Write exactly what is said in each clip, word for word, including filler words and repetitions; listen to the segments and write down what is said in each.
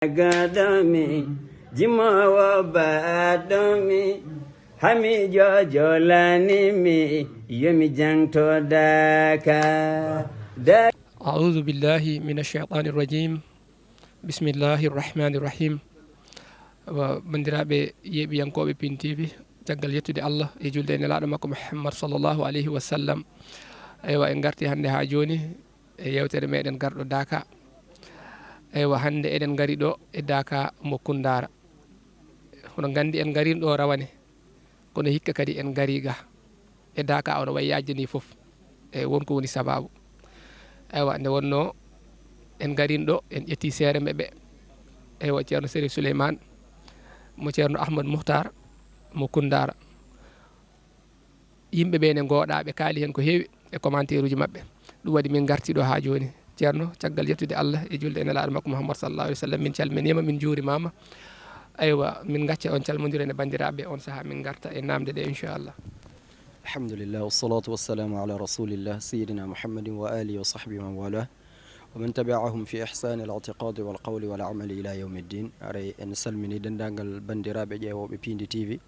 Gaɗomi, jimowo baɗomi, hami jojolani mi, yomi jangto daka. Da- أعوذ بالله من الشيطان الرجيم. بسم الله الرحمن الرحيم. Wa banndiraaɓe yeeɓiyankooɓe Pin T V, caggal yettude Allah e julde e Nelaaɗo makko Muhammad sallallahu alayhi wa sallam, eywa, en ngarti hannde haa jooni e yeewtere meɗen garɗo Daaka. Eywa, hannde eɗen ngari ɗo e Daaka mo Kunndaara. Hono nganndi en ngariino ɗo rawane, kono hikka kadi en ngarii ga e Daaka, ono wayi yaajde ni fof. E won ko woni sabaabu. Eywa, nde wonnoo en ngariino ɗo, en ƴetti seere meɓɓe. Eywa, Ceerno Serif Suleymaan mo Ceerno Ahmad Muhtar mo Kunndaara. Yimɓe ɓe ne ngooɗaa, ɓe kaali heen ko heewi e commentaire uji maɓɓe. Ɗum waɗi min ngarti ɗo haa jooni. Ceerno, caggal yettude Allah e julde e Nelaaɗo makko Muhammad sallallahu alayhi wa sallam, min calminiima, min njuurimaama. Eywa, min ngacca on calmondiren e banndiraaɓe on sahaa, min ngarta e naamnde ɗe, inchallah. الحمد لله والصلاة والسلام على رسول الله سيدنا محمد وآله وصحبه ومن والاه ومن تبعهم في إحسان الاعتقاد والقول والعمل إلى يوم الدين. Aray en salmini denndaangal banndiraaɓe ƴeewooɓe Piindi T V,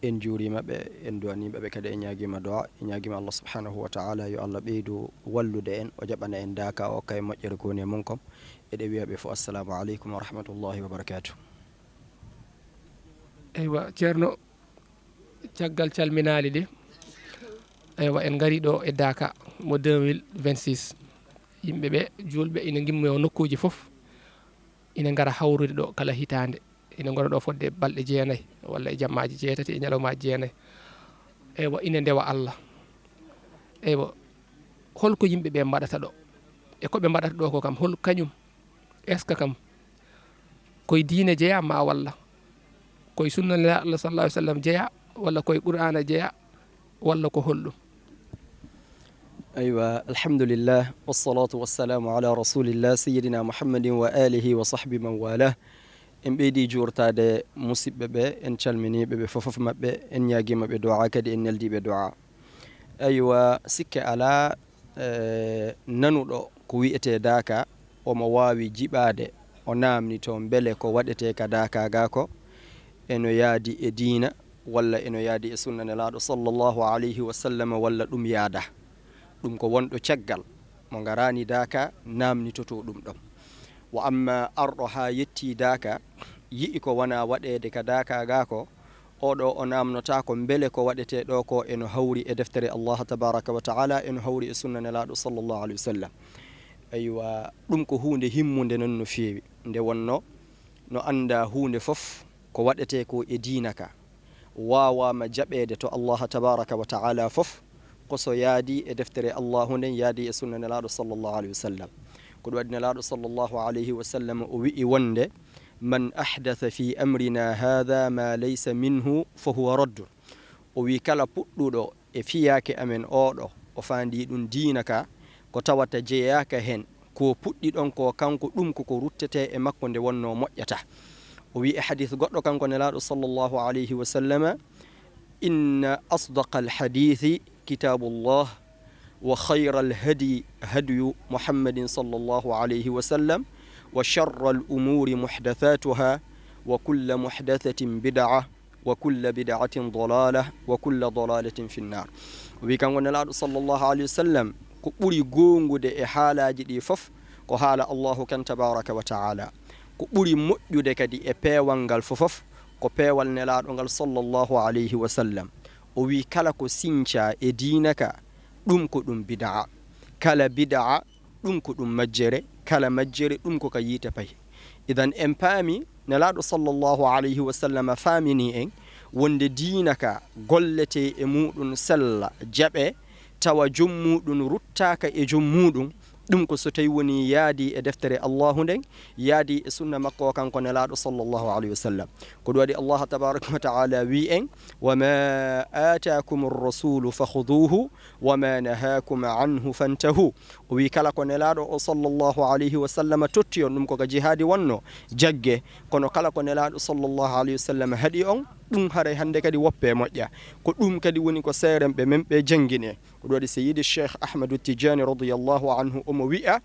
en njuuriima ɓe, en duwaniima ɓe kadi, en ñaagiima du'a, en ñaagiima Allah subhanahu wa ta'ala yo Allah ɓeydu wallude en, o jaɓana en daaka o kay moƴƴere ko woni e mum kom. Eɗe wiya ɓe fof assalamu aleykum wa rahmatullahi wa barakatuh. Eywa, Ceerno, caggal calminaali ɗi, eywa, en ngari ɗo e Daaka mo deux mille vingt-six. Yimɓe ɓe, juulɓe, ina ngimmoyo nokkuuji fof, ina ngara hawrude ɗo kala hitaande. Ina ngona ɗo fodde balɗe jeenayi walla e jammaaji jeetati e ñalawmaaji jeenayi. Eywa, ina ndewa Allah. Eywa, holko yimɓe ɓe mbaɗata ɗo? E ko ɓe mbaɗata ɗo ko kam, hol kañum? Est-ce que kam koye diine jeyaa ma walla koye sunna Nelaaɗo Allah sallallahu alayhi wa sallam jeyaa walla koye Qur'aana jeyaa walla ko holɗum? Aywa, alhamdulillah, wassalatu wassalamu ala rasulillah, sayyidina Muhammadin wa alihi wa sahbi man wala. En ɓeydi juurtaade musiɓɓe ɓe, en calminiiɓe ɓe fofof maɓɓe, en ñaagiima ɓe du'a, kadi en neldiiɓe du'a. Aywa, sikke alaa, eh, nanuɗo ko wiyetee daaka, omo waawi jiɓaade, o naamnitoo mbele ko waɗetee ka daaka ga ko eno yaadi e diina, walla eno yaadi e sunna Nelaaɗo sallallahu alayhi wa sallam, walla ɗum yaada. Ɗum ko wonɗo caggal, mo ngaraani daaka, naamnitotoo ɗum ɗon. Wa amma arɗo haa yettii daaka, yi'i ko wonaa waɗeede ka daaka ga ko, oɗo o naamnotaako mbele ko waɗetee ɗo ko eno hawri e deftere Allah tabaraka wa ta'ala, eno hawri e sunna Nelaaɗo sallallahu alayhi wa sallam. Aywa, ɗum ko huunde himmunde non no feewi. Nde wonno, no annda huunde fof ko waɗetee ko e diina ka, waawaama jaɓeede to Allah tabaraka wa ta'ala fof, ko so yaadi e deftere Allahu nden, yaadi e sunna Nelaaɗo sallallahu alayhi wa sallam. Ko ɗum waɗi Nelaaɗo sallallahu alayhi wa sallam o wi'i wonde, "Man ahdatha fi amrina hadha ma laysa minhu fa huwa raddun." O wi'i kala puɗɗuɗo e fiyaake amen oɗo, o faandi ɗum diina ka, ko tawata jeyaaka heen, ko puɗɗi ɗon ko kanko, ɗum ko ko ruttetee e makko nde wonno moƴƴata. O wi'i e hadith goɗɗo kanko Nelaaɗo sallallahu alayhi wa sallama, "Inna asdaqa alhadithi kitabullah, wa khayra alhadi hadyu Muhammadin sallallahu alayhi wa sallam, wa sharra alumuri muhdathatuha, wa kulla muhdathatin bid'a, wa kulla bid'atin dalala, wa kulla dalalatin fi nnar." O wi'i kanko Nelaaɗo sallallahu alayhi wa sallam, ko ɓuri goongude e haalaaji ɗi fof, ko haala Allahu kan tabaraka wa ta'ala. Ko ɓuri moƴƴude kadi e peewal ngal fofof, ko peewal Nelaaɗo ngal sallallahu alayhi wa sallam. O wi'i kala ko sincaa e diina ka, ɗum ko ɗum bid'a. Kala bid'a, ɗum ko ɗum majjere, kala majjere, ɗum ko ka yiite payi. Idan en paami, Nelaaɗo sallallahu alayhi wa sallam faamini en wonde diina ka golletee e muɗum sella, jaɓe, tawa joom muɗum ruttaaka e joom muɗum, ɗum ko so tawi woni yaadi e deftere Allahu nden, yaadi e sunna makko kanko Nelaaɗo sallallahu alayhi wa sallam. Ko ɗum waɗi Allah tabaraka wa ta'ala wi'i en, "Wa ma atakum ar-rasulu fakhuduhu, wa ma nahakum anhu fantahu." O wi'i kala ko Nelaaɗo o sallallahu alayhi wa sallam totti on, ɗum ko ka jihaadi wonno, jagge, kono kala ko Nelaaɗo sallallahu alayhi wa sallam haɗi on, ɗum haray hannde kadi woppe moƴƴa. Ko ɗum kadi woni ko seerenɓe men ɓe janngini en. Ko ɗum waɗi Seydi Cheikh Ahmadu Tijani radiyallahu anhu omo wi'a: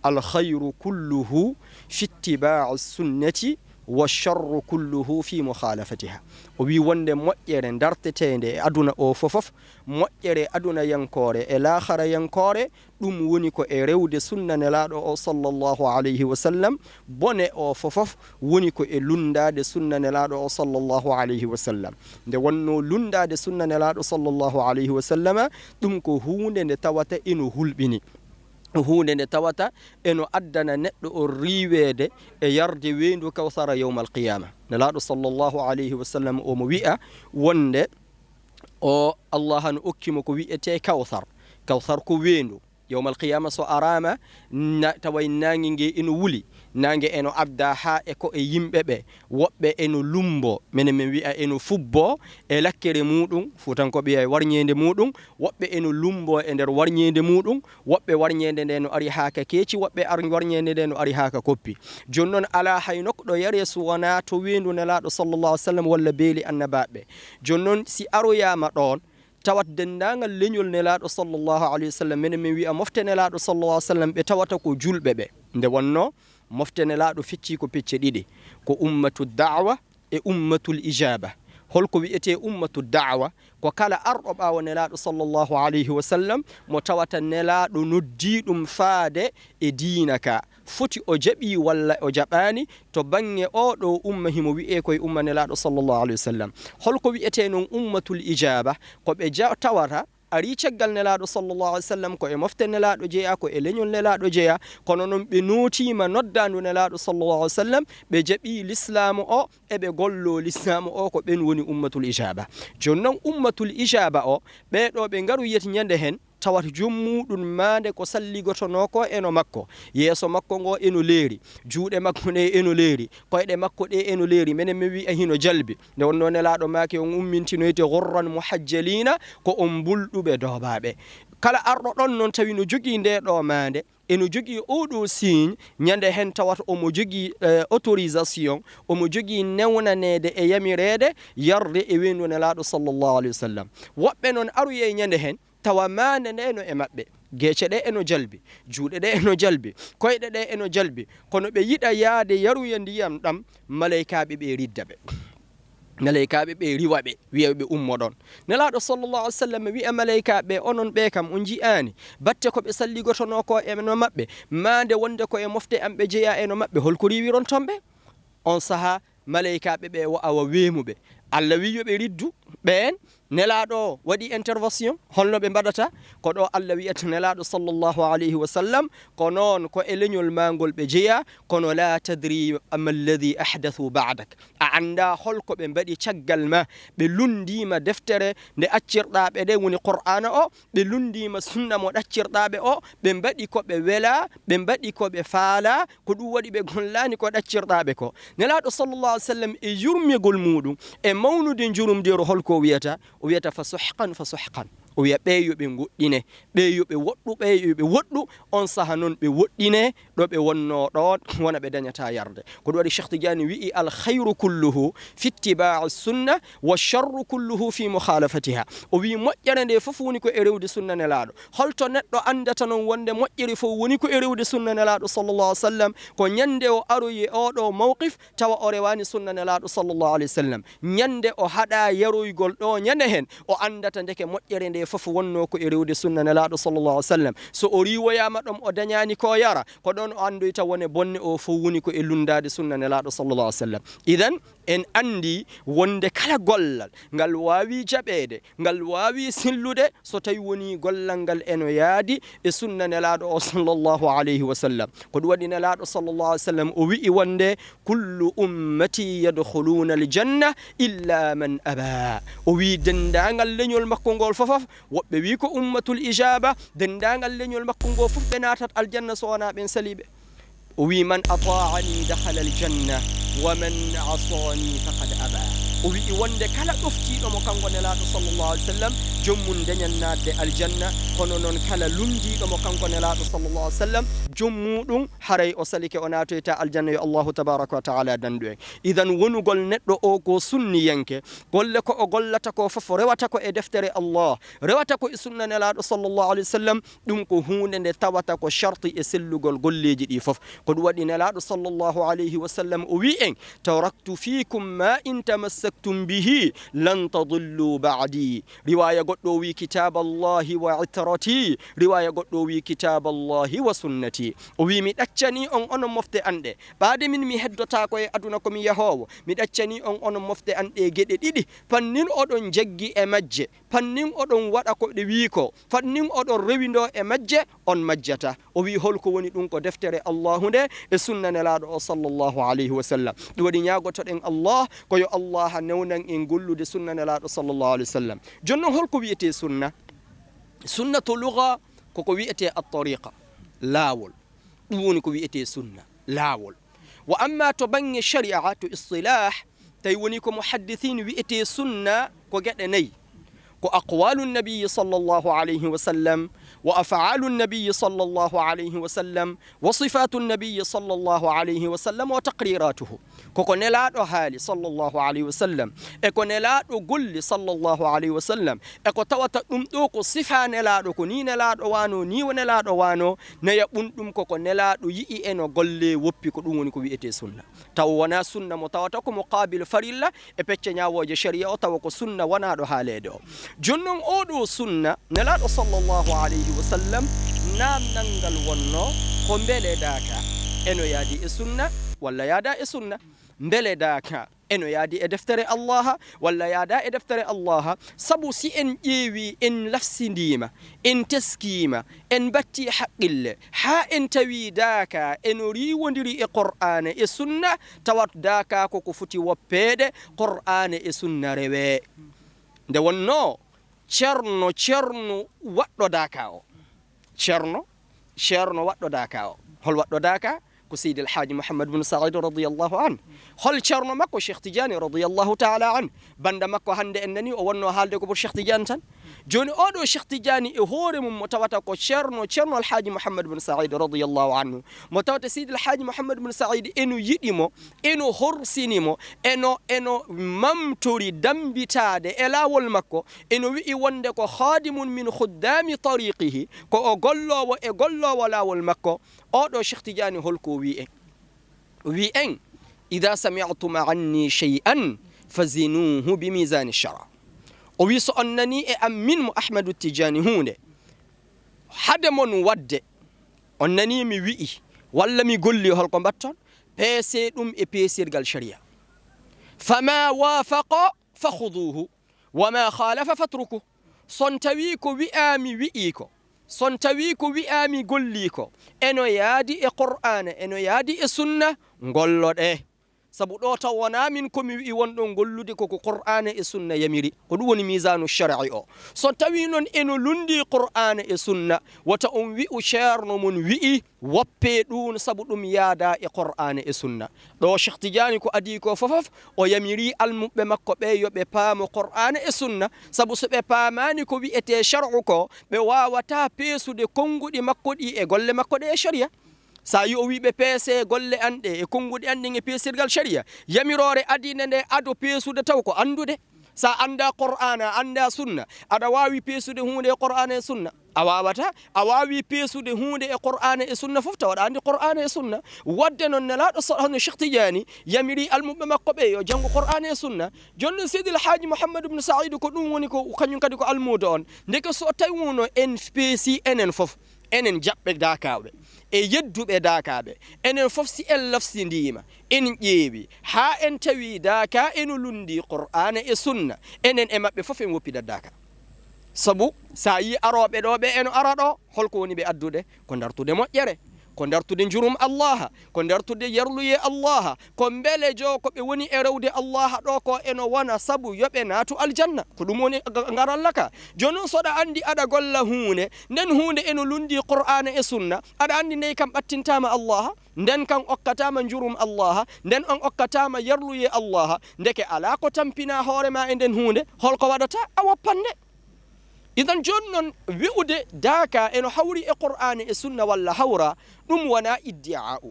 "Al khayru kulluhu fi ittiba'i sunnati, wa sharru kulluhu fi mukhalafatiha." O wi wonde moƴƴere darteteende e aduna o fofof, moƴƴere adunayankoore e laakharayankoore, ɗum woni ko e rewde sunna Nelaaɗo o sallallahu alayhi wa sallam, bone o fofof woni ko e lunndaade sunna Nelaaɗo o sallallahu alayhi wa sallam. Nde wonnoo lunndaade sunna Nelaaɗo sallallahu alayhi wa sallama, ɗum ko huunde nde tawata eno hulɓini, huunde nde tawata eno addana neɗɗo o riiweede e yarde weendu Kawsara yawmal qiyaama. Nelaaɗo sallallahu alayhi wa sallam omo wi'a wonde o Allah no okki mo ko wi'etee Kawsar. Kawsar ko weendu. Yawmal qiyaama so araama, na-, taway naange nge eno wuli, naange eno adda haa e ko'e yimɓe ɓe, woɓɓe eno lumbo, menen men wi'a eno fubbo e lakkere muuɗum, Fuutankooɓe wi'a e warñeende muuɗum, woɓɓe eno lumbo e nder warñeende muuɗum, woɓɓe warñeende nde no ari haa ka keeci, woɓɓe ar-, warñeende nde no ari haa ka koppi. Jooni noon, alaa hay nokɗo yaree so wonaa to weendu Nelaaɗo sallallahu alaihi wa sallam walla beeli annabaaɓe. Jooni noon, si aroyaama ɗoon, tawat denndaangal leñol Nelaaɗo sallallahu alaihi wa sallam, menen men wi'a mofte Nelaaɗo sallallahu alaihi wa sallam, ɓe tawata ko julɓe ɓe. Nde wonnoo, mofte Nelaaɗo feccii ko pecce ɗiɗi, ko ummatu da'wa e ummatul ijaba. Holko wi'etee ummatu da'wa? Ko kala arɗo ɓaawo Nelaaɗo sallallahu alaihi wa sallam mo tawata Nelaaɗo noddii ɗum faade e diina ka, foti o jaɓii walla o jaɓaani, to baŋŋe oo ɗoo umma himo wi'ee koye umma Nelaaɗo sallallahu alaihi wa sallam. Holko wi'etee noon ummatul ijaba? Ko ɓe ja-, tawata arii caggal Nelaaɗo sallallahu alaihi wa sallam, ko e mofte Nelaaɗo jeyaa, ko e leñol Nelaaɗo jeyaa, kono noon ɓe nootiima noddaandu Nelaaɗo sallallahu alaihi wa sallam, ɓe jaɓii lislaamu o, eɓe golloo lislaamu o, ko ɓen woni ummatul ijaba. Jooni noon ummatul ijaba o, ɓee ɗoo ɓe ngaroyat ñande heen, tawat joom muuɗum maande ko salligotonoo ko eno makko, yeeso makko ngo eno leeri, juuɗe makko ɗe eno leeri, koyɗe makko ɗe eno leeri, menen men wi'a hino jalbi. Nde wonnoo Nelaaɗo maaki on ummintinoyte ghurran muhajjalina, ko on mbulɗuɓe doobaaɓe. Kala arɗo ɗon noon tawi no jogii ndee ɗoo maande, eno jogii oo ɗoo signe, ñande heen tawata omo jogii, eh, autorisation, omo jogii newnaneede e yamireede yarde e weendu Nelaaɗo sallallahu alaihi wa sallam. Woɓɓe noon aroyay ñande heen, tawa maande nde no e maɓɓe, geece ɗe eno jalbi, juuɗe ɗe eno jalbi, koyɗe ɗe eno jalbi, kono ɓe yiɗa yaade yaroya ndiyam ɗam, maleykaaɓe ɓe ridda ɓe. Maleykaaɓe ɓe riwa ɓe, wi'a ɓe ummoɗon. Nelaaɗo sallallahu alaihi wa sallam wi'a maleykaaɓe ɓe, onon ɓe kam on nji'aani batte ko ɓe salligotonoo ko eno maɓɓe, maande wonde ko e mofte am ɓe jeyaa eno maɓɓe, holko riiwironton ɓe? On sahaa maleykaaɓe ɓe wa-, awa weemu ɓe. Allah wi'i yo ɓe riddu ɓeen, Nelaaɗo o waɗi intervention, holno ɓe mbaɗata? Ko ɗo Allah wi'ata Nelaaɗo sallallahu alaihi wa sallam, ko noon ko e leñol maa ngol ɓe jeyaa, kono la tadri ma alladhi ahdathu ba'dak. A anndaa hol ko ɓe mbaɗi caggal ma, ɓe lunndiima deftere nde accirɗaa ɓe nde woni Qur'aana o, ɓe lunndiima sunna mo ɗaccirɗaa ɓe o, ɓe mbaɗi ko ɓe welaa, ɓe mbaɗi ko ɓe faalaa, ko ɗum waɗi ɓe gollaani ko ɗaccirɗaa ɓe ko. Nelaaɗo sallallahu alaihi wa sallam e yurmegol muuɗum, e mawnude njurumdeeru, hol ko o wiyata? O wiyata: "Fa suhqan, fa suhqan." O wiya: "Ɓee yo ɓe ngoɗɗine, ɓee yo ɓe woɗɗu, ɓee yo ɓe woɗɗu." On saha noon ɓe woɗɗine ɗo ɓe wonnoo ɗoon, wona ɓe dañataa yarde. Ko ɗum waɗi Cheikh Tidiane wi'i: "Al khayru kulluhu fi ittiba'i sunna, wa sharru kulluhu fi mukhalafatiha." O wi'i moƴƴere nde fof woni ko e rewde sunna Nelaaɗo. Holto neɗɗo anndata noon wonde moƴƴere fof woni ko e rewde sunna Nelaaɗo sallallahu alaihi wa sallam? Ko ñande o aroyi e oo ɗoo mawqif, tawa o rewaani sunna Nelaaɗo sallallahu alaihi wa sallam. Ñande o haɗa yaroygol ɗo ñande heen, o anndata ndeke moƴƴere nde fof wonnoo ko e rewde sunna Nelaaɗo sallallahu alaihi wa sallam. So o riiwoyaama ɗoon o dañaani ko yara, ko ɗoon o anndoyta wone bonne o fof woni ko e lunndaade sunna Nelaaɗo sallallahu alaihi wa sallam. Idan, en anndi wonde kala gollal ngal waawi jaɓeede, ngal waawi sellude, so tawi wonii gollal ngal eno yaadi e sunna Nelaaɗo o sallallahu alaihi wa sallam. Ko ɗum waɗi Nelaaɗo sallallahu alaihi wa sallam o wi'i wonde: "Kullu ummati yadkhuluna al-janna illa man aba." O wi'i denndaangal leñol makko ngol fof, woɓɓe wi'i ko ummatul ijaba, denndaangal leñol makko ngol fof ɓe naatat aljanna so wonaa ɓen saliiɓe. O wi'i: "Man ata'ani dakhala al-janna, wa man asani faqad aba." O wi'i wonde kala ɗoftiiɗo mo kanko Nelaaɗo sallallahu alaihi wasallam, joom mum dañan naatde aljanna, kono noon kala lunndiiɗo mo kanko Nelaaɗo sallallahu alaihi wasallam, joom muuɗum haray o salike, o naatoyta aljanna, yo Allahu tabaraka wa taala dandu en. Idan wonugol neɗɗo o ko sunniyanke, golle ko o gollata ko fof rewata ko e deftere Allah, rewata ko e sunna Nelaaɗo sallallahu alaihi wasallam, ɗum ko huunde nde tawata ko sharti e sellugol golleeji ɗi fof. Ko ɗum waɗi Nelaaɗo sallallahu alaihi wasallam o wi'i en, "Taraktu fiikum ma in tamassaktum bihi lan tadillu ba'di." Riwaya goɗɗo o wi'i, "Kitaballahi wa itrati." Riwaya goɗɗo o wi'i, "Kitaballahi wa sunnati." O wi'i, "Mi ɗaccani on onon mofte an ɗe. Ɓaade min mi heddotaako e aduna ko mi yahoowo. Mi ɗaccani on onon mofte an ɗe geɗe ɗiɗi. Pannin oɗon jaggi e majje. Pannin oɗon waɗa ko ɗe wi'i ko. Fannin oɗon rewindoo e majje, on majjata." O wi'i, "Holko woni ɗum?" Ko deftere Allahu nde e sunna Nelaaɗo o sallallahu alaihi wasallam. Ɗum waɗi ñaagotoɗen Allah ko yo Allah newnan en gollude sunna Nelaaɗo sallallahu alaihi wasallam. Jooni noon holko wi'etee sunna? Sunna to luga ko ko wi'etee at-tariqa, laawol. Ɗum woni ko wi'etee sunna, laawol. Wa amma to bannge shari'a, to istilah, tawi woni ko muhaddithin wi'etee sunna ko geɗe nayi. Ko aqwalu nabiyyi sallallahu alaihi wasallam, wa af'alu nabiyyi sallallahu alaihi wasallam, wa sifatu nabiyyi sallallahu alaihi wasallam, wa taqriratuhu. Koko Nelaaɗo haali sallallahu alaihi wasallam, e ko Nelaaɗo golli sallallahu alaihi wasallam, e ko tawata ɗum ɗo ko sifa Nelaaɗo, ko ni Nelaaɗo wano, ni wo Nelaaɗo wano, naya ɓum ɗum koko Nelaaɗo yi'i e no golle woppi, ko ɗum woni ko wi'etee sunna. Taw wona sunna mo tawata ko muqabil farilla e pecce ñaawooje shari'a o, tawa ko sunna wonaaɗo haaleede o. Jooni noon oɗo sunna, Nelaaɗo sallallahu alaihi wasallam, naamnal ngal wonno ko mbele daaka eno yaadi e sunna walla yaada e sunna? Mbele daaka eno yaadi e deftere Allaha walla yaada e deftere Allaha? Sabu si en ƴeewi, en lafsindiima, en teskiima, en batti haqqille, haa en tawi daaka eno riiwondiri e Qur'aana e sunna, tawat daaka ko ko foti woppeede, Qur'aana e sunna rewe. Nde wonno ceerno, ceerno waɗɗo daaka o. Ceerno, ceerno waɗɗo daaka o. Hol waɗɗo daaka? Ko Seydi El Hadji Mouhammad bin Saïd radiyallahu anhu. Hol ceerno makko? Cheikh Tidiane radiyallahu ta'ala anhu. Banda makko hannde en nani o wonno haalde ko pour Cheikh Tidiane tan. Jooni oɗo Cheikh Tidiane e hoore mum mo tawata ko ceerno, ceerno El Hadji Mouhammad bin Saïd radiyallahu anhu. Mo tawata Seydi El Hadji Mouhammad bin Saïd eno yiɗi mo, eno horsini mo, eno, eno mamtori dambitaade e laawol makko, eno wi'i wonde ko khadimun min khuddami tariqihi, ko o golloowo e golloowo laawol makko. Oɗo Cheikh Tidiane holko o wi'i en? O wi'i en, "Idha sami'tum anni shay'an fazinuhu bi mizani shara." O wi'i, "So on nani e am min mo Ahmadu Tidiane huunde, hade mon waɗde, on nani mi wi'i, walla mi golli, holko mbatton? Peese ɗum e peesirgal shari'a. Fama wafaqa fakhuduhu, wama khalafa fatruku." So on tawi ko wi'aami wi'i ko, so on tawi ko wi'aami golli ko, eno yaadi e Qur'aana, eno yaadi e sunna, ngolloɗe. Sabu ɗo taw wonaa min ko mi wi'i won ɗon gollude ko ko Qur'aana e sunna yamiri. Ko ɗum woni miisaanu shar'i o. So tawi noon eno lunndii Qur'aana e sunna, wota on wi'u ceerno mon wi'i, woppee ɗum, sabu ɗum yaadaa e Qur'aana e sunna. Ɗo Cheikh Tidiane ko adii ko fofof, o yamiri almuɓɓe makko ɓe yo ɓe paamo Qur'aana e sunna, sabu so ɓe paamaani ko wi'etee shar'u ko, ɓe waawataa peesude konnguɗi makko ɗi e golle makko ɗe e shari'a. So a yi o wii ɓe peesee golle an ɗe e konnguɗi an ɗin e peesirgal shari'a, yamiroore adiinde nde ado peesude taw ko anndude. So a anndaa Qur'aana, a anndaa sunna, aɗa waawi peesude huunde e Qur'aana e sunna? A waawataa. A waawi peesude huunde e Qur'aana e sunna fof tawa aɗa anndi Qur'aana e sunna. Waɗde noon Nelaaɗo so, hono Cheikh Tidiane yamiri almuɓɓe makko ɓe yo janngu Qur'aana e sunna. Jooni noon Seydi El Hadji Mouhammad Ibn Saïd ko ɗum woni ko kañum kadi ko almuudo on. Ndeke so tawiino en peesi enen fof, enen jaɓɓe daakaaɓe e yedduɓe daakaaɓe, enen fof si en lafsindiima, en ƴeewi, haa en tawi daaka eno lunndii Qur'aana e sunna, enen e maɓɓe fof en woppidat daaka. Sabu so a yii arooɓe ɗo, ɓe eno ara ɗo, holko woni ɓe addude? Ko dartude moƴƴere, ko ndartude njurum Allaha, ko ndartude yarluyee Allaha, ko mbele jo ko ɓe woni e rewde Allaha ɗo ko eno wona sabu yo ɓe naatu aljanna. Ko ɗum woni ga-, ngaralla ka. Jooni noon, so ɗa anndi aɗa golla huunde, nden huunde eno lunndii Qur'aana e Sunna, aɗa anndi ndey kam ɓattintaama Allaha, nden kan okkataama njurum Allaha, nden on okkataama yarluyee Allaha, ndeke alaa ko tampinaa hoore maa e nden huunde, hol ko waɗataa? A woppan nde. Idan jooni noon, wi'ude daaka eno hawri e Qur'aana e Sunna walla hawraa, ɗum wonaa iddi'aa'u,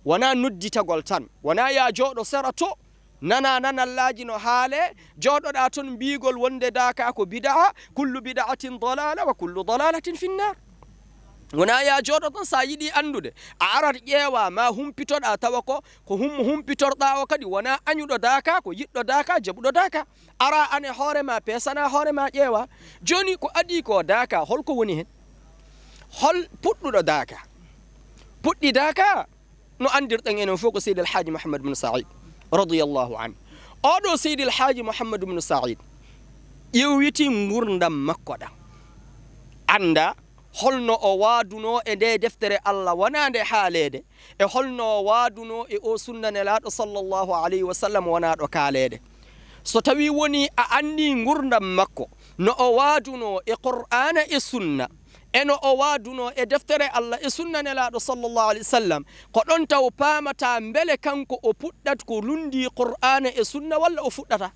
wonaa nodditagol tan, wonaa yaa jooɗo sera to, nanaa nanallaaji no haalee, jooɗoɗaa toon mbiigol wonde daaka ko bida'a, kullu bida'atin dalaala wa kullu dalaalatin finnaar. Wonaa yaa jooɗo toon, so a yiɗii anndude, a arat ƴeewaa, maa humpitoɗaa tawa ko, ko hum-, humpitorɗaa o kadi wonaa añuɗo daaka, ko yiɗɗo daaka, jaɓuɗo daaka. Ara aan e hoore maa, peesanaa hoore maa, ƴeewaa. Jooni ko adii ko daaka, hol ko woni heen? Hol puɗɗuɗo daaka? Puɗɗi daaka, no anndirɗen enen fof ko Seydi El Haaji Muhammad bin Sa'iid, radiyallahu anhu. Oɗo Seydi El Haaji Muhammad bin Sa'iid, ƴeewiti ngurdam makko ɗam. Annda holno o waadunoo e nde deftere Allah, wonaa nde haaleede, e holno o waadunoo e o sunna Nelaaɗo sallallahu alayhi wa sallam, wonaa ɗo kaaleede. So tawii wonii a anndii ngurdam makko, no o waadunoo e Qur'aana e Sunna, e no o waadunoo e deftere Allah e sunna Nelaaɗo sallallahu alayhi wa sallam, ko ɗon taw paamataa mbele kanko o puɗɗat ko lunndii Qur'aana e Sunna walla o fuɗɗataa.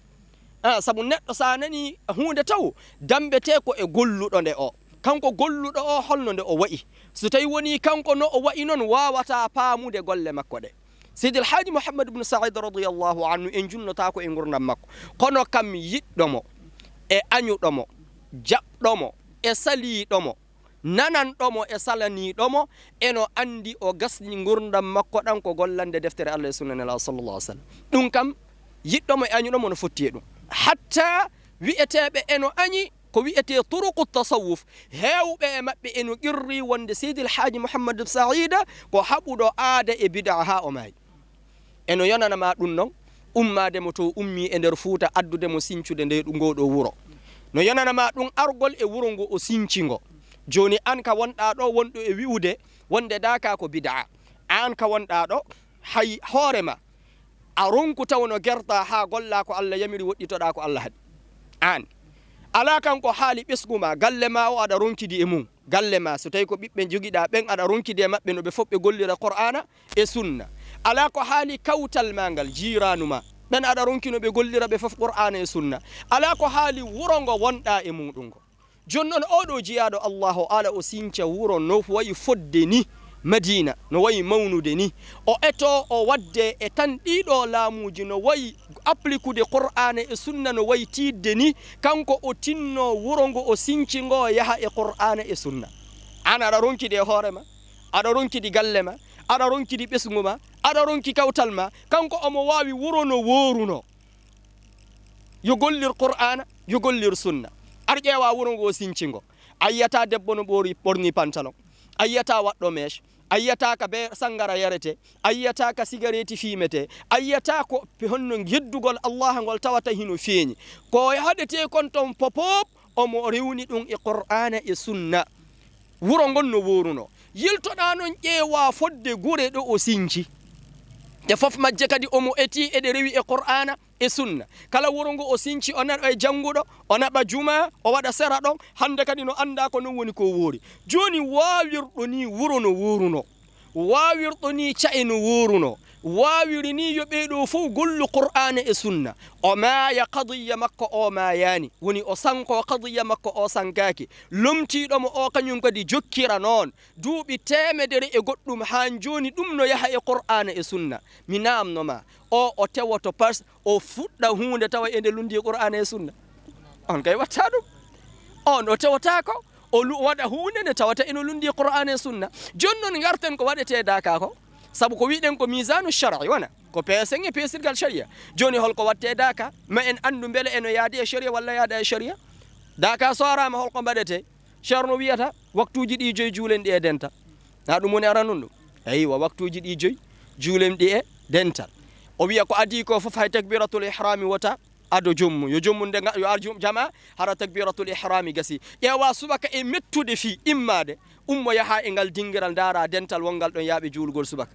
Ah, sabu neɗɗo so a nanii huunde taw, dammbetee ko e golluɗo nde o. Kanko golluɗo o, holno nde o wa'i? So tawii wonii kanko no o wa'i noon, waawataa faamude golle makko ɗe. Seydi El Haaji Muhammad bin Sa'iid radiyallahu anhu, en njunnotaako e ngurdam makko. Kono kam yiɗɗo mo, e añuɗo mo, jaɓɗo mo, e saliiɗo mo, nananɗo mo e salaniiɗo mo, eno anndi o gasni ngurdam makko ɗam ko gollande deftere Allah e sunna Nelaaɗo sallallahu alaihi wasallam. Ɗum kam, yiɗɗo mo e añuɗo mo no fotti e ɗum. Hatta wi'eteeɓe eno añi ko wi'etee turuqu tasawuf, heewɓe e maɓɓe eno qirri wonde Seydi El Haaji Muhammad Sa'iida ko haɓuɗo aada e bid'a haa o maayi. Eno yonana ma ɗum noon, ummaade mo to ummii e nder Fuuta, addude mo sincude nde ɗo, ngoo ɗoo wuro. No yonana ma ɗum argol e wuro ngo o sinci ngo. Jooni aan ka wonɗaa ɗo, wonɗo e wi'ude wonde daaka ko bid'a. Aan ka wonɗaa ɗo, hay hoore ma, a ronku taw no gertaa haa gollaa ko Allah yamiri, woɗɗitoɗaa ko Allah haɗi. Aan. Alaa kanko haali ɓesngu ma, galle ma o aɗa ronkidi e mum. Galle ma, so tawii ko ɓiɓɓe njogiɗaa ɓen, aɗa ronkidi e maɓɓe no ɓe fof ɓe gollira Qur'aana e Sunna. Alaa ko haali kawtal ma ngal, jiiraanu ma, ɓen aɗa ronki no ɓe gollira ɓe fof Qur'aana e Sunna. Alaa ko haali wuro ngo wonɗaa e muɗum ngo. Jooni noon, oo ɗoo jiyaaɗo Allah o ala o sinca wuro no wayi fodde ni Madiina, no wayi mawnude ni. O etoo o waɗde e tan ɗii ɗoo laamuuji no wayi applikude Qur'aana e Sunna no wayi tiiɗde ni, kanko o tinnoo wuro ngo o sinci ngo yaha e Qur'aana e Sunna. Aan aɗa ronkidi e hoore ma, aɗa ronkidi galle ma, aɗa ronkidi ɓesngu ma, aɗa ronki kawtal ma, kanko omo waawi wuro no woorunoo. Yo gollir Qur'aana, yo gollir Sunna. Ar ƴeewa wuro ngo o sinci ngo. A yiyataa debbo no ɓoori-, ɓorni pantalon. A yiyataa waɗɗo mèche. A yiyataa ka be sangara yarete. A yiyataa ka sigareeti fiimete. A yiyataa ko pe-, honno yeddugol Allah ngol tawata hino feeñi. Ko haɗetee kon ton fopop, omo rewni ɗum e Qur'aana e Sunna. Wuro ngon no woorunoo. Yiltoɗaa non ƴeewa fodde gure ɗo o sinci. Ɗe fof majje kadi omo etii eɗe rewi e Qur'aana e Sunna. Kala wuro ngo o sinci, o naɓa e jannguɗo, o naɓa jumaa, o waɗa sera ɗon. Hannde kadi no anndaa ko non woni ko woori. Jooni waawirɗo nii wuro no woorunoo. Waawirɗo nii ca'e no woorunoo. Waawiri nii yo ɓee ɗoo fof gollu Qur'aana e Sunna. O maaya, qadiyya makko o maayaani. Woni o sanko, qadiyya makko o sankaaki. Lomtiiɗo mo o kañum kadi jokkira noon. Duuɓi teemedere e goɗɗum haa jooni ɗum no yaha e Qur'aana e Sunna. Mi naamno ma, o, o tewoto pars, o fuɗɗa huunde tawa ene lunndii Qur'aana e Sunna? On kay watta ɗum. On o tewotaako, o lu-, waɗa huunde nde tawata ene lunndii Qur'aana e Sunna. Jooni noon ngarten ko waɗetee daaka ko, sabu ko wi'ɗen ko miisaanu shar'i wona, ko peesen e peesirgal shari'a. Jooni hol ko waɗtee daaka? Ma en anndu mbele eno yaadi e shari'a walla yaada e shari'a? Daaka so araama hol ko mbaɗetee? Ceerno wiyata, waktuuji ɗi joyi juulen ɗi e dental. Na ɗum woni aranun ɗum? Eywa, waktuuji ɗi joyi juulen ɗi e dental. O wiya ko adii ko fof hay takbiratul ihrami wota, ado joom mum. Yo joom mum nde nga-, yo ar jum-, jama, hara takbiratul ihrami gasi. Ƴeewa subaka e mettude fii immaade, ummo yaha e ngal dingiral, ndaara dental wonngal ɗon yaaɓe juulugol subaka.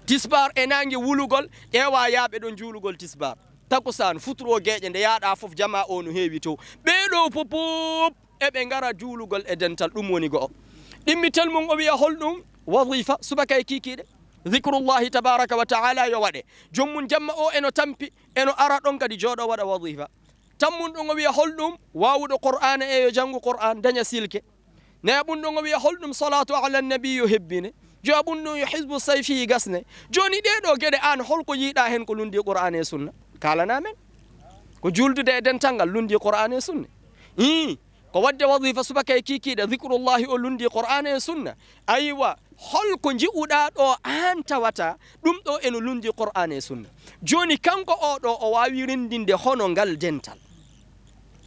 Tisbaar e naange wulugol, ƴeewa yaaɓe ɗon juulugol tisbaar. Takusaan, futuro geeƴe, nde yaaɗa fof, jama o no heewi to. Ɓee ɗoo fof, fof eɓe ngara juulugol e dental, ɗum woni go'o. Ɗimmitel mum, o wiya, holɗum? Wazifa, subaka e kiikiiɗe. Zikrullahi tabaraka wa ta'ala yo waɗe. Joom mum jamma o eno tampi, eno ara ɗon kadi jooɗo waɗa wazifa. Tammun ɗum, o wiya, holɗum? Waawuɗo Qur'aana e yo janngu Qur'aan, daña silke. Nayaɓun ɗum, o wiya, holɗum? Salatu ala nabi yo hebbine. Jowaɓun ɗum, yo hizbu sayfi gasne. Jooni ɗee ɗoo geɗe, aan holko yiiɗa heen ko lundi Qur'aana e sunna? Kaalana men. Ko juuldude e dental ngal lundi Qur'aana e sunna? Ii, ko waɗde wazifa subaka e kiikiiɗe, zikrullahi o lundi Qur'aana e sunna. Aywa, holko nji'uɗa ɗo aan tawata ɗum ɗo eno lundi Qur'aana e sunna? Jooni kanko o ɗo o waawi renndinde hono ngal dental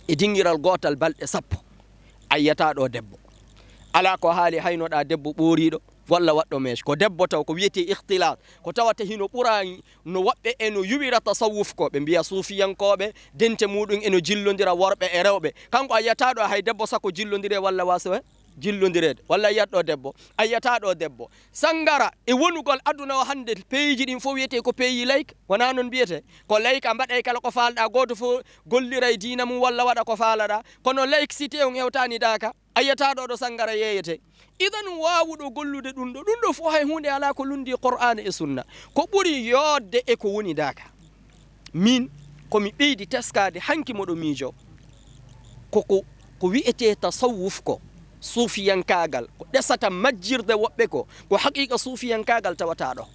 e dingiral gootal balɗe sappo. A yiyata ɗo debbo. Alaa ko haali haynoɗa debbo ɓooriiɗo walla waɗɗo mèche. Ko debbo taw ko wiyetee ikhtilaat. Ko tawata hino ɓura no woɓɓe eno yuwira tasawuf ko. Ɓe mbiya suufiyankooɓe, dente muɗum eno jillondira worɓe e rewɓe. Kanko a yiyata ɗo hay debbo sako jillondire walla waso he jillondireede. Walla a yiyat ɗo debbo. A yiyata ɗo debbo. Sangara e wonugol aduna o hannde, peeji ɗin fof wiyetee ko peeji layka. Wonaa non mbiyetee? Ko layka, mbaɗay kala ko faalɗa, gooto fof gollira e diina mum walla waɗa ko faalaɗa. Kono laïcité on hewtaani daaka. A yiyata ɗo ɗo sangara yeeyetee. Idan waawuɗo gollude ɗum ɗo, ɗum ɗo fof hay huunde alaa ko lundi Qur'aana e sunna. Ko ɓuri yoodde e ko woni daaka. Min, ko mi ɓeydi teskaade hanki moɗo miijo. Ko, ko, ko wiyetee tasawuf ko, suufiyankaagal, ko ɗesata majjirde woɓɓe ko, ko haqiiqa suufiyankaagal tawata ɗo.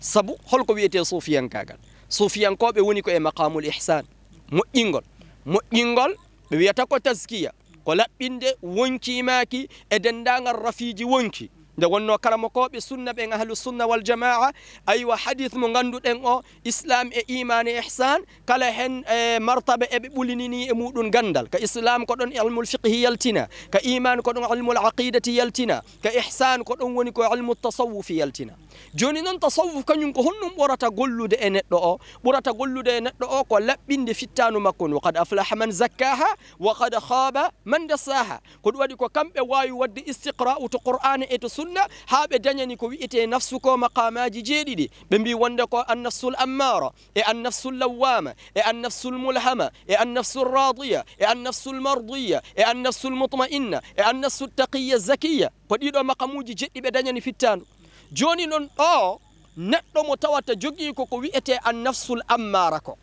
Sabu holko wiyetee suufiyankaagal? Suufiyankooɓe woni ko e maqaamul ihsaan, moƴƴingol. Moƴƴingol, ɓe wiyata ko tazkiya, ko laɓɓinde wonki maaki e denndaangal rafiiji wonki. Nde wonnoo karamokooɓe sunna ɓen, ahlu sunna wal jamaa, aywa, hadith mo ngannduɗen o, Islam e iman e ihsan, kala hen e martaba eɓe ɓulinini e muɗum ganndal. Ka Islam ko ɗon ilmul fiqhi yaltina, ka iman ko ɗon ilmul aqidati yaltina, ka ihsan ko ɗon woni ko ilmu tasawufi yaltina. Jooni noon, tasawuf kañum ko honɗum ɓurata gollude e neɗɗo o? Ɓurata gollude e neɗɗo o ko laɓɓinde fittaandu makko ndu. Qad aflaha man zakkaha wa qad khaba man dassaha. Ko ɗum waɗi ko kamɓe waawi waɗde istiqra'u to Qur'aana e to Sunna, haa ɓe dañani ko wi'etee nafsu ko maqaamaaji jeeɗiɗi. Ɓe mbii wonde ko an-nafsul ammaara, e an-nafsul lawwaama, e an-nafsul mulhama, e an-nafsul raadiya, e an-nafsul mardiya, e an-nafsul mutma'inna, e an-nafsul taqiyya zakiyya. Ko ɗiɗo maqamuuji jeɗɗi ɓe dañani fittaandu. Jooni noon ɗo, neɗɗo mo tawata jogii ko ko wi'etee an-nafsul ammaara ko,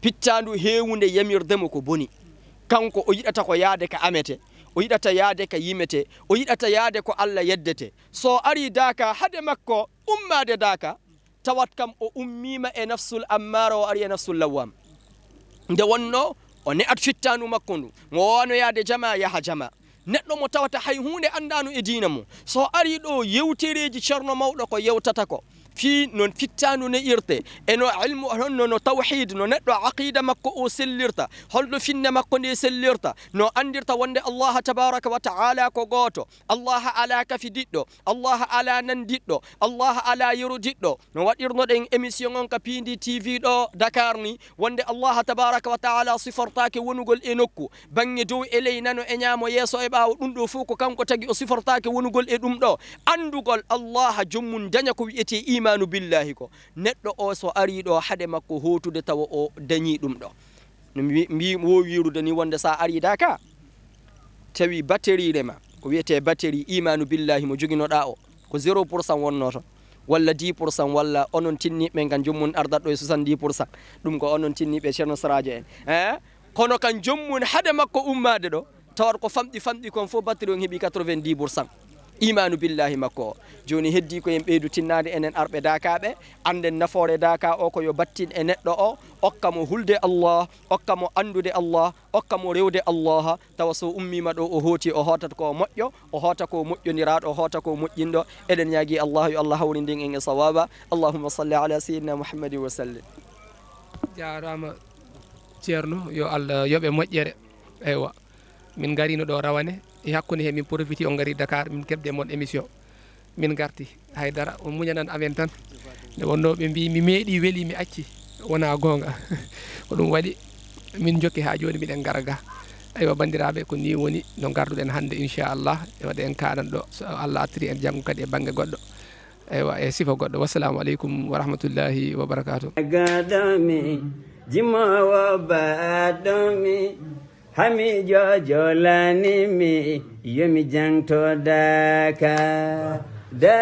fittaandu heewunde yamirde mo ko boni. Kanko o yiɗata ko yaade ka amete, o yiɗata yaade ka yimete, o yiɗata yaade ko Alla yeddete. So o arii daaka hade makko ummaade daaka, tawat kam o ummiima e nafsul ammaara, o arii e nafsul lawwaama. Nde wonnoo o ne'at fittaandu makko ndu, mo waawano yaade jama, yaha jama. Neɗɗo mo tawata hay huunde anndaano e diina mum, so arii ɗo yewtereeji Ceerno Mawɗo ko yewtata ko, fii no fittaandu ne'irtee, e no ilmu, honno no tawhiid, no neɗɗo aqiida makko o sellirta, holno finne makko nde sellirta, no anndirta wonde Allaha tabaaraka wa ta'ala ko gooto, Allaha alaa kafidiɗɗo, Allaha alaa nandiɗɗo, Allaha alaa yerodiɗɗo. No waɗirnoɗen émission on ka Piindi T V ɗo Dakar ni, wonde Allaha tabaaraka wa ta'ala sifortaake wonugol e nokku, baŋŋe dow e ley, nano e ñaamo, yeeso e ɓaawo, ɗum ɗo fof ko kanko tagi, o sifortaake wonugol e ɗum ɗo. Anndugol Allaha joom mum daña ko wi'etee iimaanu billaahi ko. Neɗɗo o so arii ɗo hade makko hootude tawa o dañii ɗum ɗo. No mbi-, mbi-, wo wiirude ni wonde sa arii daaka, tawi batterie ma, ko wi'etee batterie iimaanu billaahi mo joginoɗaa o, ko zéro pour cent wonnoo toon, walla dix pour cent, walla onon tinniiɓe ɓen kan joom mum ardat ɗo e soixante-dix pour cent. Ɗum ko onon tinniiɓe Ceerno Saraajo en. Eh? Kono kan joom mum hade makko ummaade ɗo, tawat ko famɗi famɗi kon fof batterie on heɓi quatre-vingt-dix pour cent. Iimaanu billaahi makko o. Jooni heddii ko en ɓeydu tinnaade enen arɓe daakaaɓe, annden nafoore daaka o ko yo battin e neɗɗo o, okka mo hulde Allah, okka mo anndude Allah, okka mo rewde Allaha, tawa so ummiima ɗo o hooti, o hootat ko moƴƴo, o hoota ko moƴƴondiraaɗo, o hoota ko moƴƴinɗo. Eɗen ñaagii Allah yo Allah hawrindin en e sawaaba. Allahumma salli ala sayyidina Muhammadin wa sallim. Jaaraama Ceerno, yo Allah yoɓe moƴƴere. Eywa. Min ngarino ɗo rawane, e hakkunde he min profiti, on ngari Dakar, min keɓde mon émission. Min ngarti, haydara, on muñanan amen tan. Nde wonno ɓe mbi mi meeɗi, weli, mi acci. Wonaa goonga. Ko ɗum waɗi min njokki haa jooni, miɗen ngara ga. Aywa, banndiraaɓe, ko nii woni no ngarduɗen hannde, inchallah. E waɗa en kaaɗan ɗo, so Allah artiri en janngo kadi e bannge goɗɗo. Aywa, e sifa goɗɗo. Wassalamu aleykum wa rahmatullahi wa barakatuh. Gaɗomi, jimowo baɗomi, hami jojolanimi, yomi jangto daka.